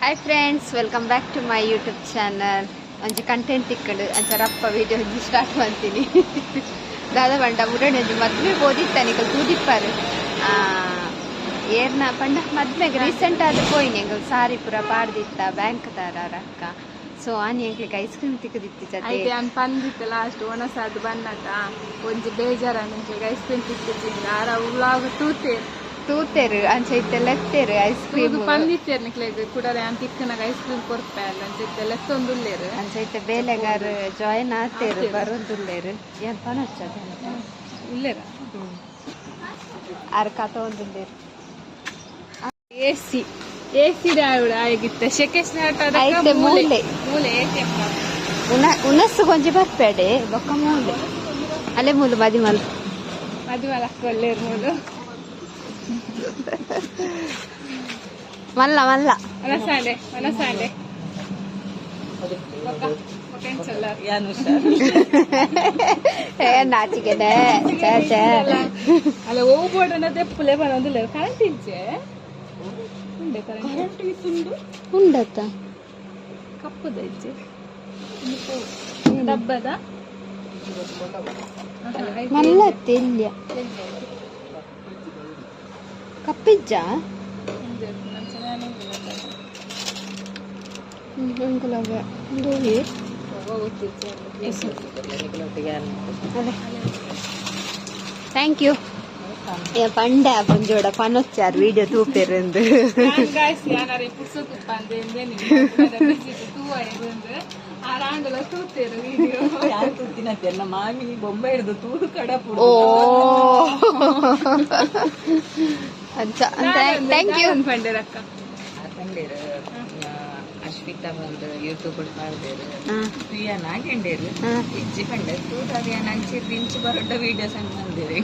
Hi friends, welcome back to my YouTube channel. ಒಂಜಿ content ತಿಕ್ಕಂಡು ಅಂಚ ರಪ್ಪ video ಒಂಜಿ start ಮಾಡ್ತೀನಿ. ದಾದ ಪಂಡ ಮುರಣಿ ಒಂಜಿ ಮದ್ವೆ ಬೋದಿತ್ತ ನಿಕಲ್ ತೂದಿಪ್ಪಾರು ಏರ್ನ ಪಂಡ ಮದ್ಮೆಗೆ ರೀಸೆಂಟ್ ಆದ್ ಪೋಯಿನಿ. ಎಂಕಲ್ ಸಾರಿ ಪೂರ ಪಾಡ್ದಿತ್ತ ಬ್ಯಾಂಕ್ ದಾರ ರಕ್ಕ. ಸೊ ಆನಿ ಎಂಕ್ಲೆಗ್ ಐಸ್ ಕ್ರೀಮ್ ತಿಕ್ಕದಿತ್ತಿ ಜತೆ. ಐತೆ ಅನ್ ಪಂದಿತ್ತ ಲಾಸ್ಟ್ ಒಣಸಾದ್ ಬನ್ನತ ಒಂಜಿ ಬೇಜಾರ ನಿಂಗೆ ಐಸ್ ಕ್ರೀಮ್ ತಿಕ್ಕಿಜಿಂದ ಆರ ವ್ಲಾಗ್ ತೂತೇರ್. ತೂತೆರ್, ಅಂಚ ಇತ್ತೆ ಲೆತ್ತೆರ್ ಐಸ್ ಕ್ರೀಮ್. ತೂದು ಪಂದಿತ್ತೇರ್ ನಿಕ್ಲೆಗ್ ಕುಡಲ ಯಾನ್ ತಿಕ್ಕನಾಗ ಐಸ್ ಕ್ರೀಮ್ ಕೊರ್ಪೆ ಅಲ್ಲ ಅಂಚ ಇತ್ತೆ ಲೆತ್ತೊಂದುಲ್ಲೇರ್. ಅಂಚ ಇತ್ತೆ ಬೇಲೆಗಾರ್ ಜಾಯಿನ್ ಆತೇರ್, ಬರೋದುಲ್ಲೇರ್. ಏನ್ ಪನೊಚ್ಚ? ಉಲ್ಲೇರ. ಆರ್ ಕಥ ಒಂದುಲ್ಲೇರ್. ಎಸಿ ಎಸಿ ಆಗಿತ್ತ ಶೆಕೆಶ್. ಐತೆ ಮೂಲೆ. ಮೂಲೆ ಎಟಿಎಂ. ಉನ ಉನಸ್ಸು ಕೊಂಚ ಬರ್ಪೇಡೆ ಬೊಕ್ಕ ಮೂಲೆ ಅಲ್ಲೇ ಮೂಲು ಮದಿ ಮಲ್. ಮದುವೆ ಅಕ್ಕೊಲ್ಲೇರ್ ಮೂಲು. ಮಲ್ಲ ಮಲ್ಲ. ಒಣಸಾಂಡೆ ಒಣಸಾಂಡೆ ಬೊಕ್ಕ ಎಂಚಲ್ಲ. ಏ ನಾಚಿಕೆನೆ, ಛೇ ಛೇ. ಅಲ್ಲ, ಹೋಗ್ಬೋಡನ ದೆಪ್ಪುಲೆ ಬರೋದಿಲ್ಲ. ಕರೆಂಟ್ ಇಜ್ಜೆ ಉಂಡೆ ಕರೆಂಟ್. ಉಂಡತ್ತ. ಕಪ್ಪುದ ಇಜ್ಜೆ ಡಬ್ಬದ. ಮಲ್ಲ ತೆಲ್ಯ ಕಪ್ಪಿಜ್ಜ. ಅದೇ, thank you. ಪಂಡ ಪಂಜೋಡ ಪನೊಚ್ಚಾರ್ ವಿಡಿಯೋ ತೂಪೆರಂದು. ಯಾನಾರೆ ಪುರ್ಸೊತ್ತುಪ್ಪ ಅಂದೆ ತೂವ ಆರಾಂಡಲ ತೂತೇರು ವಿಡಿಯೋ. ಯಾರು ತೂತಿನತ್ತೆ? ನನ್ನ ಮಾಮಿ ಬೊಂಬೆ ಹಿಡಿದು ತೂದು ಕಡಪು. ಓ ಅಂಚ, thank you. ಪಂಡೇರಕ್ಕ. ತಂಡೇರು ಅಶ್ವಿತಾ ಬಂದು ಯೂಟ್ಯೂಬ್ ಮಾಡ್ದೇರು ಪ್ರಿಯಾ ಗೆಂಡೇರು ಇಜ್ಜಿ ಪಂಡೆ ತೂದಾಗ ಏನ್ ಅಂಚಿ ಇಂಚಿ ಬರೋಟ ವಿಡಿಯೋಸ್ ಹಂಗ್ ಬಂದೇರು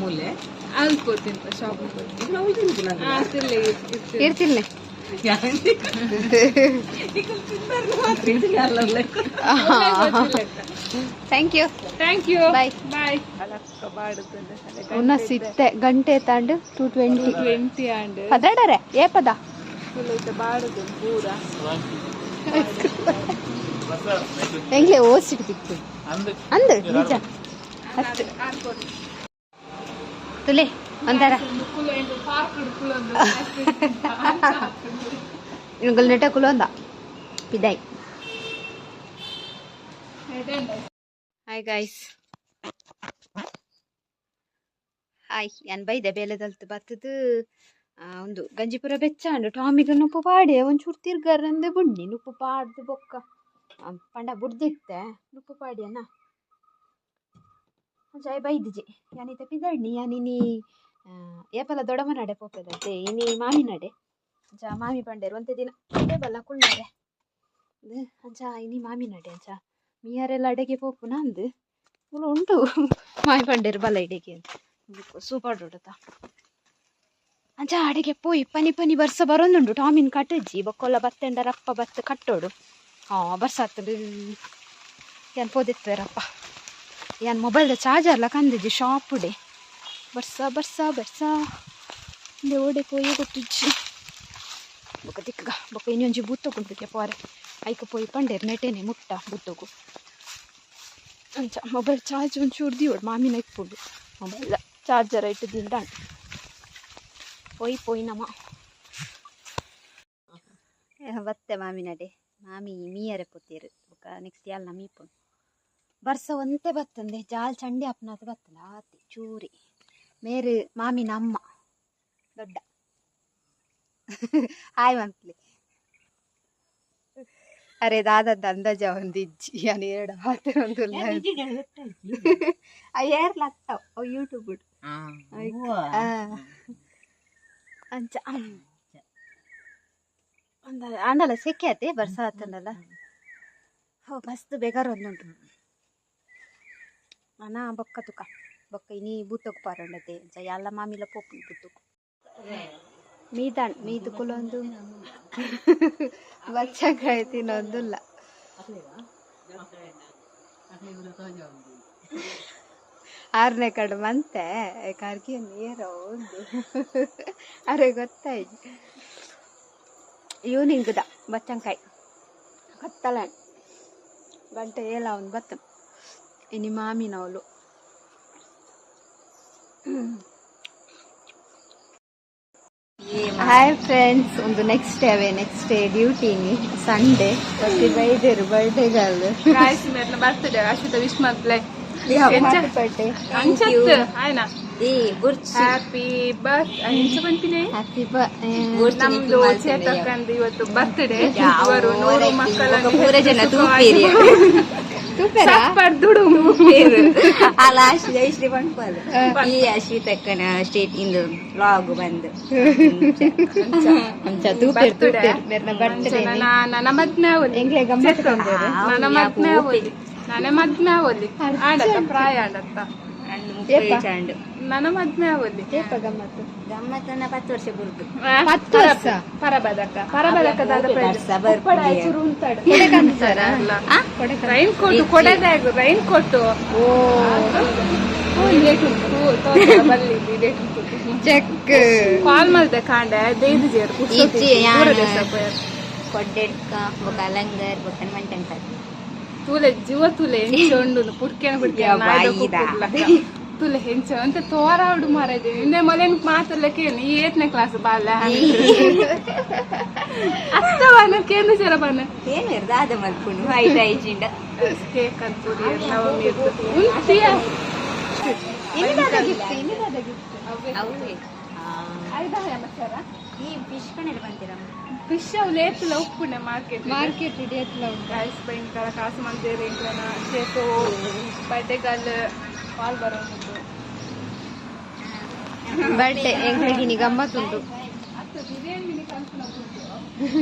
ಮೂಲೆ. ಅಲ್ಪ ತಿಂತ ಶಾಪ್. ಇದು ಅವ್ಳು ತಿಂತಿಲ್ಲ. ತಿರ್ಲಿ. ಇರ್ತಿಲ್ಲ. ಮಾತ್ರ ಇರ್ತಿಲ್ಲ ಅಲ್ಲ. Thank you. Thank you. Bye. Bye. ಉನಸ್ ಇತ್ತೆ ಗಂಟೆ ತಾಂಡು 2:20. 20 and ಪದಾಡರೆ ಏ ಪದ. ಬಾಡುದು ಪೂರ. ಎಂಗ್ಲೆ ಓಸಿಗೆ ತಿಕ್ಕು ಅಂದು ನಿಜ ಅಷ್ಟು ತುಲೆ ಒಂಥರ. ಪಾರ್ಕ್ ಕುಲೊಂದು. ಇಂಗಲ್ ನೆಟ ಕುಲೊಂದ ಪಿದಾಯ್. Hi guys, hi. ಯಾನ್ ಬೈದೆ ಬೇಲೆದಲ್ತು ಬತ್ತದು ಒಂದು ಗಂಜಿಪುರ ಬೆಚ್ಚ ಉಂಡು. ಟಾಮಿಗ್ ನುಪ್ಪು ಪಾಡೆ ಒಂಚೂರು ತಿರ್ಗರಂದು ಬುಡ್ನಿ ನುಪ್ಪು ಪಾಡ್ದು ಬೊಕ್ಕ ಪಂಡ ಬುಡ್ದಿತ್ತೆ ನುಪ್ಪು ಪಾಡ್ಯನ. ಅಂಚ ಬೈದಿಜೆ ಯಾನಿತ ಪಿದಡ್ನಿ. ಯಾನಿನಿ ಏಪಲ ದೊಡಮನಡೆ ಪೋಪೆದಂತೆ, ಇನಿ ಮಾಮಿನಡೆ. ಅಂಚ ಮಾಮಿ ಪಂಡೇರು ಒಂತೆ ದಿನ ಬಲ್ಲ ಕುಳ್ಳರೆ ಅಂಚ. ಇನಿ ಮಾಮಿನಡೆ ಅಂಚ ಮೀಯರೆಲ್ಲ ಅಡೆಗೆ ಪೋಪುನ ಅಂದು ಮೂಲು ಉಂಟು. ಮಾಮಿ ಪಂಡೇರು ಬಲ್ಲ ಇಡೆಗೆ ಅಂತ ಸೂಪರ್ ಉಡುತ್ತ ಅಂಚ ಅಡೆಗೆ ಪೋಯಿ. ಪನಿ ಪನಿ ಬರ್ಸ ಬರೋದುಂಡು. ಟಾಮಿನ್ ಕಟ್ಟಜ್ಜಿ ಬೊಕ್ಕೊಲ್ಲ ಬತ್ತೆಂಡ ರಪ್ಪ ಬತ್ತು ಕಟ್ಟೋಡು. ಬರ್ಸ ಆತುಂಡು. ಯಾನ್ ಪೋದಿತ್ವೇರಪ್ಪ. ಯಾನ್ ಮೊಬೈಲ್ದ ಚಾರ್ಜರ್ಲ ಕಂದಿಜ್ಜಿ ಶಾಪುಡೆ. ಬರ್ಸ ಬರ್ಸ ಬರ್ಸ ಇಂದೆ ಓಡೆ ಪೋಯಿ ಗೊತ್ತುಜ್ಜಿ. ಬೊಕ್ಕ ತಿಕ್ಕಗ ಬೊಕ್ಕ ಇನ್ನೊಂಜಿ ಬೂತೊಗುಂಡು ಪೋರೆ. ಐಕ ಪೋಯಿ ಪಂಡೇರ್ ನೆಟೇನೆ ಮುಟ್ಟ ಬೂತೊಗು. ಅಂಚ ಮೊಬೈಲ್ ಚಾರ್ಜ್ ಒಂಚೂರು ದೀವೊಡು. ಮಾಮಿನ ಇಪ್ಪುಂಡು ಮೊಬೈಲ್ ಚಾರ್ಜರ್ ಐಟ್ ದಿಂಡಾಂಡ್. ಪೋಯಿ ಪೋಯಿ ನಮ ಬತ್ತೆ ಮಾಮಿನಡೆ. ಮಾಮಿ ಮೀಯರೆ ಪೋತೇರು. ಬೊಕ್ಕ ನೆಕ್ಸ್ಟ್ ಯಾಲ್ನ ಮೀಪುಂಡು. ಬರ್ಸ ಒಂತೆ ಬತ್ತಂದೆ ಜಾಲ್ ಚಂಡಿ ಅಪ್ನಾತ ಬತ್ತಂದೆ ಆತಿ ಚೂರಿ. ಮೇರು ಮಾಮಿನ ಅಮ್ಮ ದೊಡ್ಡ. Hi monthly. ಅರೆ ದಾದದ ಅಂದಾಜ ಒಂದು ಇಜ್ಜಿ. ಯಾನ್ ಎರಡು ಹಾತಿರೊಂದುಲ್ಲ. ಏರ್ಲ ಅತ್ತವ್ ಅವು ಯೂಟ್ಯೂಬ್. ಅಂಚ ಆಂಡಲ ಸೆಕೆ ಆತೆ ಬರ್ಸ ಆತಂಡಲ. ಹೋ ಮಸ್ತ್ ಬೇಗಾರ ಒಂದುಂಟು. ಅನ ಬೊಕ್ಕ ತುಕ ಬೊಕ್ಕ ಇನಿ ಬೂತೊಗು ಪಾರಂಡತೆ. ಅಂಚ ಯಾಲ ಮಾಮಿಲ ಪೋಪುಂಡು ಬೂತೊಗು. ಮೀದಾಣ್ ಮೀದು ಕುಲೊಂದು ಬಚ್ಚಂಕಾಯಿ ತಿನ್ನೊಂದುಲ್ಲ. ಆರನೇ ಕಡೆ ಮಂತೆ ಕಾರ್ಗೆ ನೀರ ಒಂದು ಅರೆ ಗೊತ್ತಾಯ್ತು. ಈವ್ನಿಂಗ್ದ ಬಚ್ಚಂಕಾಯಿ ಕತ್ತಲ ಗಂಟೆ ಏಲ ಒಂದು ಬತ್ತ ಇನಿ ಮಾಮಿನವಳು. ಹಾಯ್ ಫ್ರೆಂಡ್ಸ್, ಒಂದು ನೆಕ್ಸ್ಟ್ ಡೇ ಅವೇ ನೆಕ್ಸ್ಟ್ ಡೇ ಡ್ಯೂಟಿನಿ ಸಂಡೇ ಪ್ರತಿ ಬೈದೇರು ಬರ್ಡೇಗಲ್ guys ಮೇರ್ನ birthday Ashwitha wish ಮಲ್ಪ್ಲೆ. Birthday. ಅಂಚತ್ ಆಯ್ನಾ? ಈ ಬುರ್ಚಿ. ಹ್ಯಾಪಿ ಬರ್ತ್ ಎಂಚ ಪನ್ಪಿನಿ? ಹ್ಯಾಪಿ ನಮ್ದು ಚೇತಕ್ಕಂದು ಇವತ್ತು ಬರ್ತ್ಡೇ. ಇವರು 100 ಮಕ್ಕಳನ್ನು ಪೂರ ಜನ ಹೆತ್ತು ತೂಪೇರಿ. ಸೂಪರಾ. ಸಪ್ಪರ್ ದುಡು. ಅಲ್ಲ ಜಯಶ್ರೀ ಪನ್ಪದು ಈ ಅಶ್ವಿತಕ್ಕನ ಸ್ಟೇಟ್ ಇಂದು ವ್ಲಾಗ್ ಬಂದು. ಅಂಚ ತೂಪೇರು ತೂಪೇರು ಮೇರ್ನ ಬರ್ತ್ಡೇ. ನನ್ನ ಮದ್ಮೆ ಆವೊಲಿ. ಎಂಗ್ಲೆ ಗಮ್ಮತ್ತು ಬಂದೇರು. ನನ್ನ ಮದ್ಮೆ ಆವೊಲಿ, ನನ್ನ ಮದ್ಮೆ ಆವೊಲಿ, ಆಡತ್ತ ಪ್ರಾಯ ಆಡತ್ತ. ಅಂಡು ಮುಪ್ಪೈ ಚಾಂಡು. ನನ್ನ ಮದ್ಮೆ ಆವೊಲಿ. ಏಪ ಗಮ್ಮತ್ತು? ಗಮ್ಮತ್ತನ್ನ 10 ವರ್ಷ ಬುರ್ದು. 10 ವರ್ಷ. ಪರಬದಕ ಪರಬದಕ ದಾದ. ವರ್ಷ ಬರ್ಪುಡಿ. ಕೊಡೆ ಅಲ್ಲ, ರೈನ್ ಕೋಟ್ ಕೊಡದಾಗ ರೈನ್ ಕೋಟ್. ಓ. ಬಲ್ಲಿ. ಚೆಕ್. ಕಾಲ್ ಮಲ್ದೆ ಕಾಂಡೆ ದೇದು ಜೇರು. ಇಜ್ಜಿ, ಯಾನ್ ಕೊಡ್ಡೆಡ್ಕ ಬೊಕ ಅಲಂಗರ್ ಬೊಕ ಮಂಟನ್. ತೂಲೆ ಜೀವ ತೂಲೆ ಎಂಚ ಉಂಡು ಪುಡ್ಕೆನ ಪುಡ್ಕೆನ. ಯಾ ಬಾಯಿದ. ತುಲೆ ಹೆಂಚ ಅಂತ ತೋರಾಡು ಮಾರಾಯ್ದೆ. ನಿನ್ನೆ ಮೊಲೆನ್ ಮಾತಲ್ಲ ಕೇನು ಈ ಏತ್ನೇ ಕ್ಲಾಸ್ ಬಾಲ ಅತ್ತವನ ಕೇಂದ್ರ ಜರ ಬನ್ನ. ಏನು ದಾದ ಮಲ್ಪುಂಡು ಐಟ್ ಐಜಿಂಡ. ಕೇಕ್ ಅಂತ ನವಮಿ ಉಂಟಿಯ. ಇನ್ನದಾದ ಗಿಫ್ಟ್, ಇನ್ನದಾದ ಗಿಫ್ಟ್. ಅವೇ ಈ ಫಿಶ್ ಕಣೆಲ್ಲ ಬಂತೀರ? ಫಿಶ್ ಅವು ಲೇತುಲ ಉಪ್ಪುಂಡೆ ಮಾರ್ಕೆಟ್. ಮಾರ್ಕೆಟ್ ಹಿಡಿಯತ್ಲ ಉಂಟು. ಗೈಸ್, ಭಯಂಕರ ಕಾಸು ಮಂದೇರು ಇಂಕ್ಲನ ಚೇತು ಬರ್ಡೇಗಲ್ ಕಾಲ್ ಬರೋದು. ಬರ್ಡೇ ಎಂಗ್ಳಿಗಿನಿ ಗಮ್ಮತ್ತುಂಟು. ಅತ್ತ ಬಿರಿಯಾನಿ ಮಿನಿ ಕಲ್ಪನ.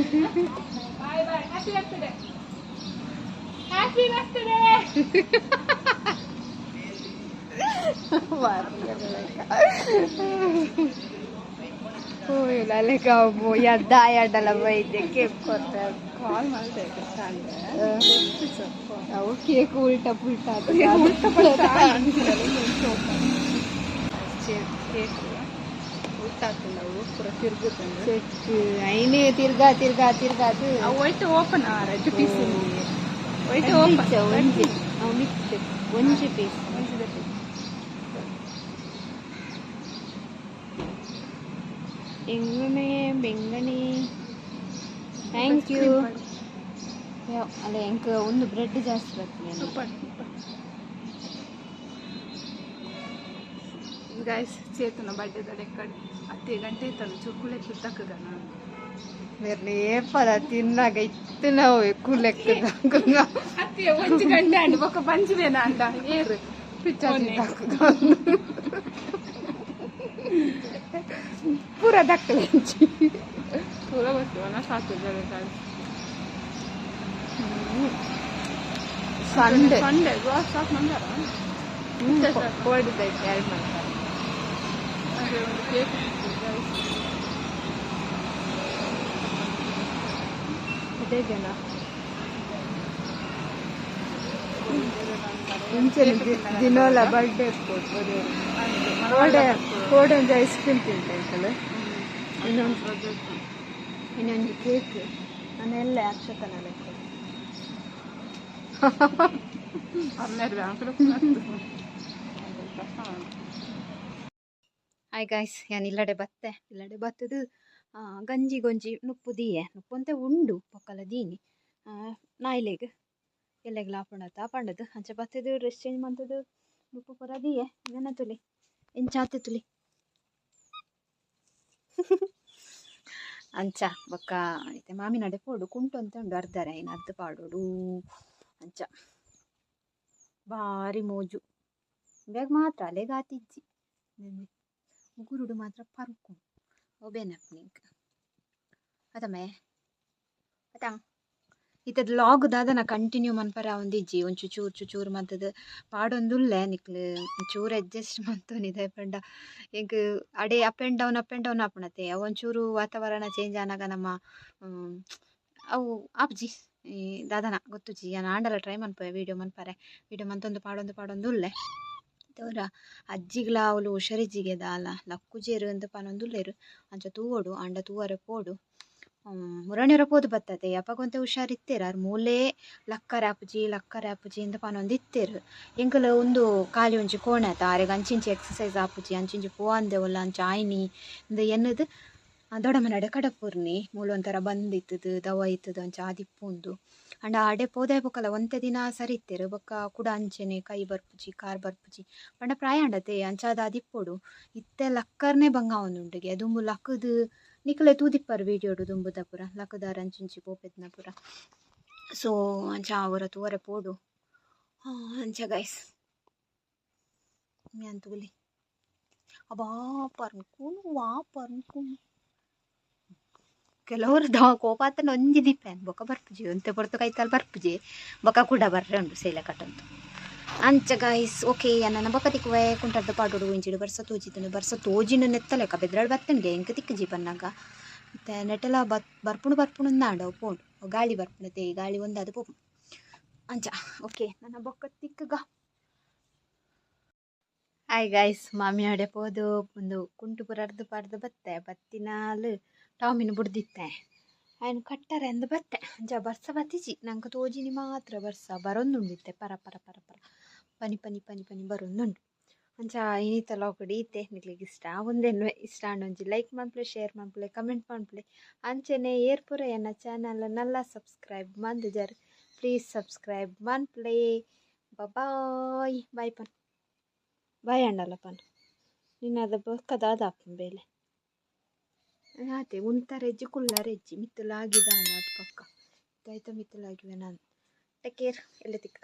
Bye bye, happy birthday, happy birthday. ದಾಯಾಡಲ ಬೈದೆ ಕೇಕ್ ಕೊಡ್ತಾರೆ. ಕಾಲ್ ಮಾಡ್ತಾ ಕಾಂಡೆ. ಅವು ಕೇಕ್ ಉಲ್ಟಾ ಪುಲ್ಟಾ. ಕೇಕ್ ಉಲ್ಟಾ ಅವು ಪೂರ ತಿರುಗುತ್ತಂದ್ರೆ. ಚೆಕ್ ಐನೇ ತಿರ್ಗಾ ತಿರ್ಗಾ ತಿರ್ಗಾ ಅದು. ಅವು ಒಯ್ಟ್ ಓಪನ್ ಆರ ಪೀಸ್ ಒಯ್ಟ್ ಓಪನ್. ಒಂಜಿ ಅವು ಮಿಕ್ಸ್ ಒಂಜಿ ಪೀಸ್. ಎಂಗಣೆ ಬೆಂಗಣೆ thank you. ಅಲ್ಲ ಎಂಕ್ ಒಂದು ಬ್ರೆಡ್ ಜಾಸ್ತಿ ಬರ್ತದೆ. ಸೂಪರ್ ಗೈಸ್, ಚೇತನ ಬರ್ಡೇದ ಲೆಕ್ಕ ಅತ್ತೆ ಗಂಟೆ ಇತ್ತಲ್ಲ ಚುಕ್ಕುಳೆ ತಕ್ಕಗ ನಾನು. ಬೇರೆ ಏಪದ ತಿನ್ನಾಗ ಇತ್ತು ನಾವು ಲೆಕ್ಕದ. ಅತ್ತೆ ಒಂಜಿ ಗಂಟೆ ಅಂಡ್ ಬೊಕ್ಕ ಪಂಚುವೇನ ಅಂಡ ಏರು. ಪೂರ ದಕ್ಕಲೆ. ಪೂರ ಬರ್ತೀವಲ್ಲ ಸಾಕು. ಸಂಡೆ. ಸಂಡೆ ಸಾಕು ಮಂದಾರ. ಕೋಡಿದೈತೆ ಎರಡು ಮಾಡ್ತಾರೆ. ಅದೇ ಒಂದು ಕೇಕ್. ಅದೇ ಜನ ಇಂಚಿನ ದಿನೋಲ ಬರ್ಡೇ ಕೊಡ್ಬೋದು. ಕೋಡೆ ಕೋಡೆ ಒಂದು ಐಸ್ ಕ್ರೀಮ್ ತಿಂತ ಇನ್ನೊಂದು ಇನ್ನೊಂದು ಕೇಕ್ ನಾನೆಲ್ಲ ಅಕ್ಷತನ ಲೆಕ್ಕ. ಹನ್ನೆರಡು. ಹಾಯ್ ಗಾಯ್ಸ್, ಯಾನ್ ಇಲ್ಲಡೆ ಬತ್ತೆ ಇಲ್ಲಡೆ ಬತ್ತದು ಗಂಜಿ ಗೊಂಜಿ ನುಪ್ಪು ದೀಯೆ ನುಪ್ಪು ಉಂಡು ಪೊಕ್ಕಲ ದೀನಿ ನಾಯ್ಲೆಗ್ ಎಲ್ಲೆಗ್ಲ ಆಪುಂಡತ್ತ ಪಂಡದು ಅಂಚ ಬತ್ತದು ಡ್ರೆಸ್ ಚೇಂಜ್ ಮಂತದು ನುಪ್ಪು ಪೂರ ದೀಯೆ. ನೆನ ತುಲಿ ಎಂಚಾತೆ ತುಲಿ ಅಂಚ ಬೊಕ್ಕ ಇತ್ತೆ ಮಾಮಿನಡೆ ಪೋಡು ಕುಂಟು ಅಂತ ಉಂಡು ಅರ್ಧರೆ ಐನ್ ಅರ್ಧ ಪಾಡೋಡು. ಅಂಚ ಬಾರಿ ಮೋಜು ಬ್ಯಾಗ್ ಮಾತ್ರ ಅಲೆಗಾತಿಜ್ಜಿ ಉಗುರುಡು ಮಾತ್ರ ಪರ್ಕು ಒಬೇನಪ್ನಿಂಕ್ ಅತಮೆ ಅತ ಇತ್ತದ ಲಾಗ್ ದಾದನ ಕಂಟಿನ್ಯೂ ಮನ್ಪರ ಒಂದಿಜ್ಜಿ ಒಂಚು ಚೂರು ಚೂರು ಚೂರು ಮಂತದ ಪಾಡೊಂದುಲ್ಲೆ ನಿಕ್ಲು ಚೂರು ಅಡ್ಜಸ್ಟ್ ಮಂತೊನಿದೆ ಪಂಡ ಎಂಕ್ ಅಡೆ up and down up and down ಆಪುಣತೆ ಅವು ಒಂಚೂರು ವಾತಾವರಣ ಚೇಂಜ್ ಆನಾಗ ನಮ್ಮ ಅವು ಆಪ್ಜಿ ಈ ದಾದನ ಗೊತ್ತುಜಿ. ಯಾನ್ ಆಂಡಲ ಟ್ರೈ ಮನ್ಪುವೆ ವೀಡಿಯೋ ಮನ್ಪರೆ ವೀಡಿಯೋ ಮಂತೊಂದು ಪಾಡೊಂದು ಪಾಡೊಂದು ಉಲ್ಲೆ. ತೋರ ಅಜ್ಜಿಗ್ಲ ಅವ್ಲು ಹುಷಾರಿಜ್ಜಿಗೆ ದಾಲ ಲಕ್ಕುಜೆರ್ ಅಂದ್ ಪನೊಂದುಲ್ಲೆರ್ ಅಂಚ ತೂವೊಡು ಆಂಡ ತೂವರೆ ಪೋಡು. ಮುರಣಿಯರ ಪೋದು ಬತ್ತದೆ ಅಪಗ ಒಂತೆ ಹುಷಾರಿತ್ತೆರ್ ಆರ್ ಮೂಲೇ ಲಕ್ಕರೆ ಆಪುಜಿ ಲಕ್ಕರೆ ಆಪುಜಿ ಇಂದ್ ಪನೊಂದಿತ್ತೆರ್. ಎಂಕುಲು ಉಂದು ಖಾಲಿ ಒಂಜಿ ಕೋಣೆ ಅತ ಆರೆಗ್ ಅಂಚಿಂಚಿ ಎಕ್ಸಸೈಸ್ ಆಪುಜಿ ಅಂಚಿಂಚಿ ಪೋವಂದೆ ಓಲ್ಲ ಅಂಚ ಆಯ್ನಿ ಇಂದ್ ಎನ್ನುದು ದೊಡ್ಡಮನಡೆ ಕಡಪುರ್ನಿ ಮೂಲು ಒಂಥರ ಬಂದ್ ಇತ್ತುದು ದವ ಇತ್ತುದು ಅಂಚ ಆದಿಪ್ಪುಂದು. ಆಂಡ ಆಡೆ ಪೋದೆ ಬೊಕಲ ಒಂತೆ ದಿನ ಸರಿ ಇತ್ತೆರ್ ಬೊಕ ಕುಡ ಅಂಚನೆ ಕೈ ಬರ್ಪುಜಿ ಕಾರ್ ಬರ್ಪುಜಿ ಪಂಡ ಪ್ರಾಯ ಆಂಡತೆ ಅಂಚಾದ್ ಆದಿಪ್ಪೊಡು. ಇತ್ತೆ ಲಕ್ಕರ್ನೆ ಬಂಗ ಆವೊಂದುಂಡುಗೆ ದುಂಬು ಲಕ್ಕುದು ನಿಕಲೆ ತೂದಿಪ್ಪರ್ ವಿಡಿಯೋಡು ದುಂಬುದ ಪೂರ ಲಕ್ಕುದಾರ್ ಅಂಚಿಂಚಿ ಪೋಪೆದ್ನ ಪೂರ. ಸೊ ಅಂಚ ಒರ ತೂವರೆ ಪೋಡು. ಅಂಚ ಗೈಸ್ ಯಾನ್ ತೂಲೆ ಅಬ್ಬಾ ಪರ್ಂಕುನು ವಾ ಪರ್ಂಕುನು ಕೆಲವರು the ಕೋಪ ಆತಂಡ ಒಂಜಿ ದಿಪ್ಪೆನ್ ಬೊಕ ಬರ್ಪುಜಿ ಒಂತೆ ಪೊರ್ತು ಕೈತಲ್ ಬರ್ಪುಜಿ ಬೊಕ ಕುಡ ಬರ್ರೆ ಉಂಡು ಸೇಲೆ ಕಟ್ಟೊಂದು. ಅಂಚ ಗೈಸ್ ಓಕೆ ಎನ್ನನ ಬೊಕ ತಿಕ್ಕುವೆ ಕುಂಟರ್ದ ಪಾಡೊಡು ಇಂಚಿಡು ಬರ್ಸ ತೋಜಿದುಂಡು ಬರ್ಸ ತೋಜಿನ ನೆತ್ತಲೆಕ ಬೆದ್ರಡ್ ಬತ್ತಂಗೆ ಎಂಕ್ ತಿಕ್ಕುಜಿ ಪನ್ನಗ. ಇತ್ತೆ ನೆಟಲ ಬತ್ ಬರ್ಪುಂಡು ಬರ್ಪುಂಡು ಅಂದಾಂಡ ಅವು ಪೋಂಡು ಅವು ಗಾಳಿ ಬರ್ಪುಂಡು ಗಾಳಿ ಒಂದಾದ್ ಪೋಪುಂಡು. ಅಂಚ ಓಕೆ ನನ ಬೊಕ ತಿಕ್ಕುಗ. ಹಾಯ್ ಗೈಸ್ ಮಾಮಿಯಾಡೆ ಪೋದು ಉಂದು ಕುಂಟು ಪೂರ ಅರ್ದ್ ಪಾಡ್ದ್ ಬತ್ತೆ ಬತ್ತಿನಾಲ್ ಟಾಮಿನ್ ಬುಡ್ದಿತ್ತೆ ಐನ್ ಕಟ್ಟರೆ ಅಂದ್ ಬತ್ತೆ. ಅಂಚ ಬರ್ಸ ಬತ್ತಿಜಿ ನಂಕ್ ತೋಜಿನಿ ಮಾತ್ರ ಬರ್ಸ ಬರೊಂದುಂಡು ಇತ್ತೆ ಪರ ಪರ ಪರ ಪರ ಪನಿ ಪನಿ ಪನಿ ಪನಿ ಬರೊಂದುಂಡು. ಅಂಚ ಇನಿತ ಲಾಗ್ಡ್ ಈತೆ ನಿಕ್ಲೆಗ್ ಇಷ್ಟ ಆವೊಂದೆನ್ನುವೆ ಇಷ್ಟ ಆಂಡ ಒಂಜಿ ಲೈಕ್ ಮನ್ಪುಲೆ ಶೇರ್ ಮನ್ಪುಲೆ ಕಮೆಂಟ್ ಮನ್ಪುಲೆ ಅಂಚನೆ ಏರ್ ಪೂರ ಎನ್ನ ಚಾನಲ್ ನಲ್ಲ ಸಬ್ಸ್ಕ್ರೈಬ್ ಮಂದುಜರ್ ಪ್ಲೀಸ್ ಸಬ್ಸ್ಕ್ರೈಬ್ ಮನ್ಪುಲೆ. ಬಾಯ್ ಬಾಯ್ ಪನ್ ಬಾಯ್ ಅಂಡಲ್ಲ ಪನ್ ನಿನ್ನದ ಬೊಕ್ಕ ದಾದ ಆಪುಂಡು ಬೇಲೆ. ಆತೆ ಉಂತರೆಜ್ಜಿ ಕುಲ್ಲರೆಜ್ಜಿ ಮಿತ್ತ್ ಲಾಗಿದಾಂಡ ಅದು ಪಕ್ಕ. ಐತ ಮಿತ್ತ್ ಲಾಗಿವೆ ನಾನು. ಟೇಕ್ ಕೇರ್ ಎಲ್ಲ ತಿಕ್ಕ.